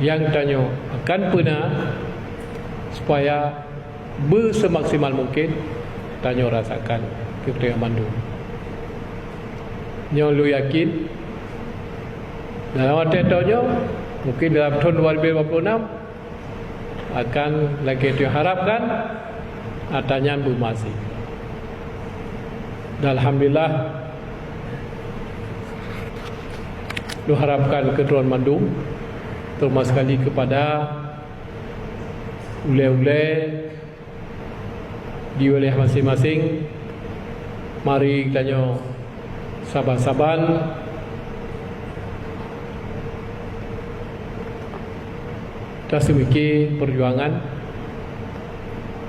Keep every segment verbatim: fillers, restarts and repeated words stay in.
Nyang tanyoe akan peuna supaya beuseumaksimal mungken tanyoe rasakan keu tanyoe mandum. Nyoe lôn yakin, dalam watée tanyoe, mungken dalam thon dua ribu dua puluh enam, akan lagée tanyoe harapkan, ata nyan beumasi. Dan alhamdulillah, lôn harapkan keu droe mandum, terutama sekali kepada ulée-ulée di wilayah masing-masing, mari tanyoe saban-saban taseumike peujuangan.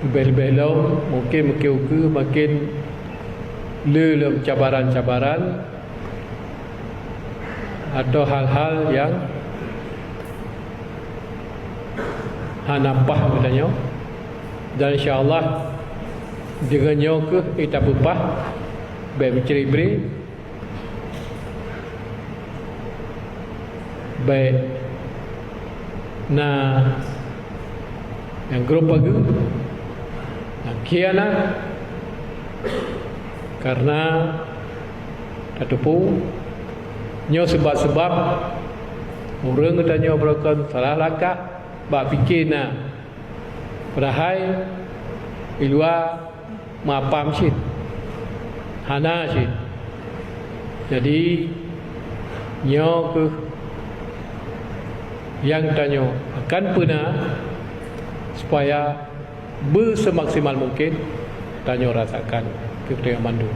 Leubeh-leubeh lom, mungken meukeue-keue makin le lom cabaran-cabaran atau hal-hal nyang hana paih geutanyoe. Dan insya Allah, deungon nyoe kheueh tapeupah, bék meucre-bre, bék na nyang grob pageue, nyang khianat, karena tateupeue nyoe seubab-seubab ureuëng geutanyoe beureukan salah langkah bak pike na. Padahai di luwa mapam cit, hana cit. Jadi, nyoe kheueh nyang tanyoe akan peuna supaya beuseumaksimal mungken tanyoe rasakan keu tanyoe mandum.